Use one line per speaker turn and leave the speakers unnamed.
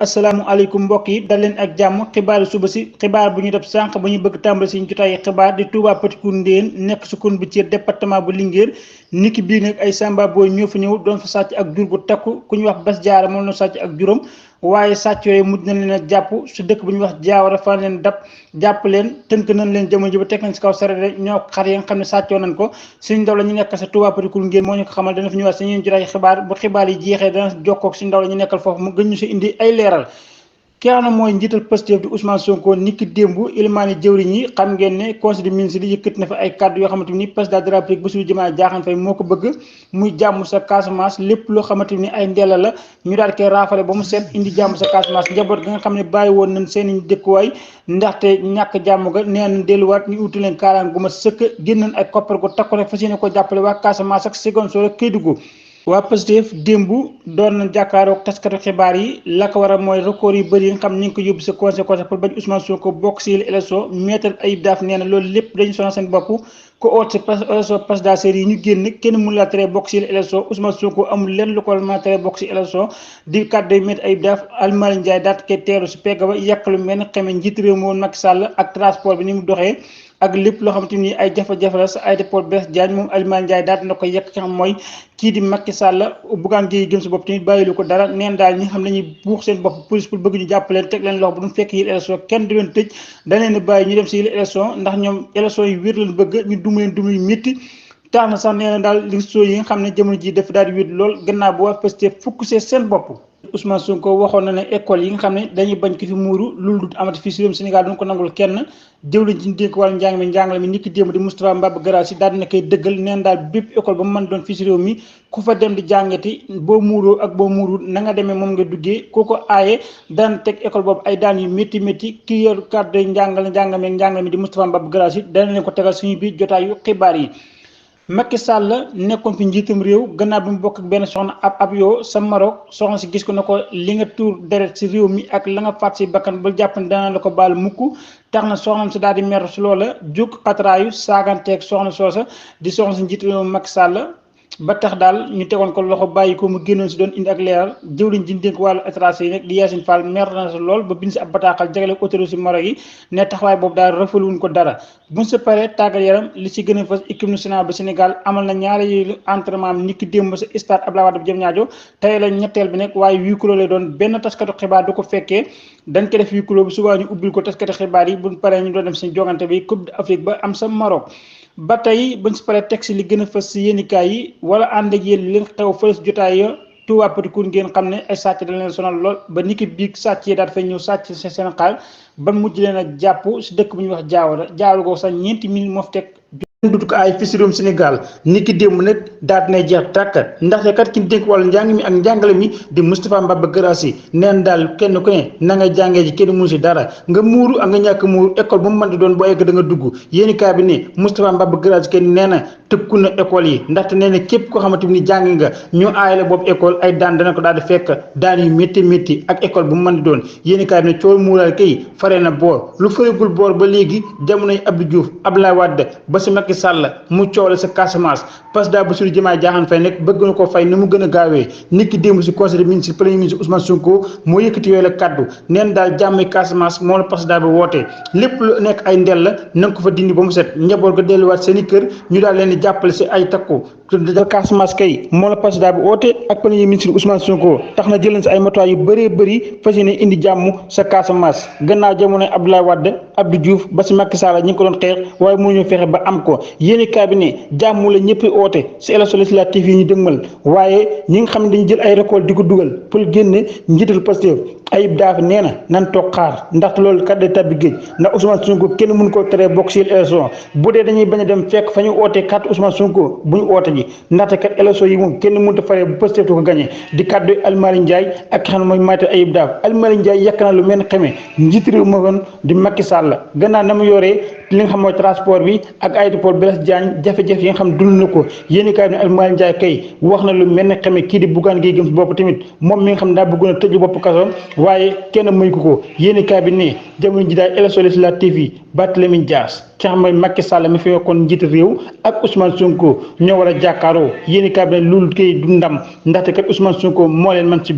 asalaamaaleykum mbokk yi dal leen ak jàmm xibaaru suba si xibaar bu ñu def sànq ba ñu bëgg tàmbali si jotaay xibaar di Touba Petit Koundéne nekk si commune bu Thiel département bu Linguère niki bii nag ay samba booy ñoo fa ñëw doon fa sàcc ak jur gu takku ku ñu wax Bas Jaara moom la sàcc ak juróom waaye sàcc yooyu mujj nañ leen a jàpp su dëkk bu ñuy wax Jaawara fa leen dab jàpp leen tënk nañ leen jamono ji ba teg nañ si kaw sareet ñoo xar yi nga xam ne sàccoo nañ ko suñu ndaw la ñu nekk sa Touba Petit Koundéne moo ñu ko xamal dana fi ñëwaat si ñeen jotaay xibaar bu xibaar yi jeexee dana jokkoog si ndaw la ñu nekkal foofu mu gën ñu si indi ay leeral. ki nga xam ne mooy njiital Pastef di Ousmane Sonko niki démb ilimaani jëwriñ yi xam ngeen ne conseil des ministres yi yëkkati na fa ay kàddu yoo xamante ni président de la République Bassirou Diomaye Diakhar Faye moo ko bëgg muy jàmm sa Casamance lépp loo xamante ni ay ndella la ñu daal koy raafale ba mu set indi jàmm sa Casamance njaboot ga nga xam ne bàyyi woon nañ seen i dëkkuwaay ndaxte ñàkk jàmm ga nee nañ delluwaat ñu uti leen kaaraan gu ma sëkk génn ay koppar gu takku rek fas yéene ko jàppale waa Casamance ak Ziguinchor ak Kédougou waa Pastef démb doon na jàkkaaroog taskatu xibaar yi la ko waral mooy record yu bëri yi nga xam ni ñu ngi ko yóbbu sa conséquence pour bañ Ousmane Sonko bokk si élection maître Ayib Daaf nee na loolu lépp dañu sonal seen bopp ko oot si élection présidentielle yi ñu génn kenn mënu la tere bokk si élection Ousmane Sonko amul lenn lu ko mën a tere bokk si élection di kàddu maître Ayib Daaf Almari Ndiaye daat koy teeru si pegg ba yàqalu mel ne xamee njiit réew mi woon Macky Sall ak transport bi ni mu doxee ak lépp loo xamante ni ay jafe-jafe la sa aéroport Blaise Diagne moom Alioune Ndiaye daal dina ko yekk ki xam mooy kii di Macky Sall Bougane Gueye gëm si bopp tamit bàyyilu ko dara neen daal ñi xam ne dañuy buux seen bopp police pour bëgg ñu jàpp leen teg leen loxo bu duñ fekk yi élection kenn du leen tëj da leen bàyyi ñu dem si élection ndax ñoom élection yi wér leen bëgg ñu dum leen dum yu métti tax na sax nee na daal liste yi nga xam ne jamono ji dafa daal di wér lool gannaaw bu waa Pastef fukk see seen bopp Ousmane Sonko waxoon na ne école yi nga xam ne dañuy bañ ko fi muuru loolu du amati fii si réewum Sénégal duñ ko nangul kenn jëwriñ ci dénk wàllu njàngale mi niki démb di Moustapha Mbaba Guirassy daal dina koy dëggal neen daal bépp école ba mu mën doon fii si réew mi ku fa dem di jàngati boo muuroo ak boo muuru na nga demee moom nga duggee koo ko aaye daan teg école boobu ay daan yu métti métti ki yor kàddu njàngale mi di Moustapha Mbaba Guirassy dana leen ko tegal suñu biir jotaayu xibaar yi. Macky Sall nekkoon fi njiitum réew gannaaw bi mu bokk ak benn soxna ab yoo sa Maroc soxna si gis ko ne ko li nga tuur deret si réew mi ak la nga faat si bakkan ba jàpp ne dana la ko baal mukk tax na soxnam si daal di mer si loola jóg xataraayu saaganteeg soxna soosa di soxna si njiitum réew Macky Sall ba tax daal ñu tegoon ko loxo bàyyi ko mu génnoon si doon indi ak leeral jëwriñ ji dénk wàllu étranger yi nag di Yacine Fall mer na si lool ba bind si ab bataaxal jagale autorité si Maroc yi ne taxawaay boobu daal rafetluwuñ ko dara buñ sa paree tàggat yaram li si gën a fas équipe nationale ba Sénégal amal na ñaari entraînement am niki démb sa stade Abdoulaye Wade bu Diamniadio tey la ñetteel bi nekk waaye huis clos lay doon benn taskatu xibaar du ko fekkee dañ ko def huis clos bi subaa ñu ubbil ko taskatu xibaar yi buñ paree ñu doon dem seen jogante bi Coupe d'Afrique ba am sa Maroc ba tey buñ si paree teg si li gën a fës si yéenikaay yi wala ànd ak yéen li nga xew fële si jotaay ya Touba Petit Koundéne ngeen xam ne ay sàcc dañ leen sonal lool ba niki biig sàcc yi daal fay ñëw sàcc si seen xaal ba mujj leen a jàpp si dëkk bu ñuy wax Jaawara ko sax 4 minutes moo fi teg dutu ko ay fii si réewum Sénégal niki démb nag daal dinay jeex tàkk ndaxte kat ki dénk wàllu njàng mi ak njàngale mi di Moustapha Mbaba Guirassy neen daal kenn ku ne na nga jàngee ji kenn mënu si dara nga muuru ak nga ñàkk muuru école bu mu mën di doon boo egg da nga dugg yéeni kaay bi ne Moustapha Mbaba Guirassy kenn nee na tëkku na école yi ndaxte nee na képp koo xamante ni jàng nga ñu aayale boobu école ay daan dana ko daal di fekk daan yu métti métti ak école bu mu mën di doon yéeni kaay bi ne coow muuraal kay faree na boor lu faregul boor ba léegi jamonoy Abdou Diouf Abdoulaye Wade ba si Macky Sall mu coow la sa Casamance président Bassirou Diomaye Diakhar Faye nag bëgg na ko fay ni mu gën a gaawee niki démb si conseil des ministres premier ministre Ousmane Sonko moo yëkkati yooyu la kaddu neen daal jàmmi Casamance moom la président bi woote lépp lu nekk ay ndel la na nga ko fa dindi ba mu set njaboot ga delluwaat seen i kër ñu daal leen di jàppale si ay takku Casamance kay moom la président bi woote ak premier ministre Ousmane Sonko tax na jëleen si ay matuwaay yu bëree bëri fas yéene indi jàmm sa Casamance gannaaw jamonoy Abdoulaye Wade Abdou Diouf ba si Macky Sall ñi ngi ko doon xeex waaye mënuñu fexe ba am ko yéeni cabinet jàmm la ñëpp oote si élection législative yi ñu dëgmal waaye ñi nga xam ne dañu jël ay récolte di ko dugal pour génne njiital Pastef Ayib Daaf nee na nan toog xaar ndaxte loolu kat day tabbi géej ndax Ousmane Sonko kenn mënu koo teree bokk si élection bu dee dañuy bañ a dem fekk fa ñu ootee carte Ousmane Sonko bu ñu oote ji ndaxte kat élection yi moom kenn mënut a faree bu Pastef du ko gagné di kàddu Almari Ndiaye ak xam ne mooy maître Ayib Daaf Almari Ndiaye yàq na lu mel ne xamee njiit réew ma woon di Macky Sall gannaaw na mu yoree li nga xam mooy transport bi ak aéroport Blaise Diagne jafe-jafe yi nga xam dund na ko yéeni kaay bi ne Almari Ndiaye kay wax na lu mel ne xamee kii di Bougane Gueye gëm si bopp tamit moom mi nga xam ne daa bëggoon a tëju bopp kaso waaye kenn muy ko yéeni kaay bi ne jamono ji daal élection législative yi Barthélémy Dias ki xam mooy Macky Sall mi fi yokkoon njiitu réew ak Ousmane Sonko ñoo war a jàkkaaroo yéeni kaay bi ne loolu kay du ndam ndaxte kat Ousmane Sonko moo leen man ci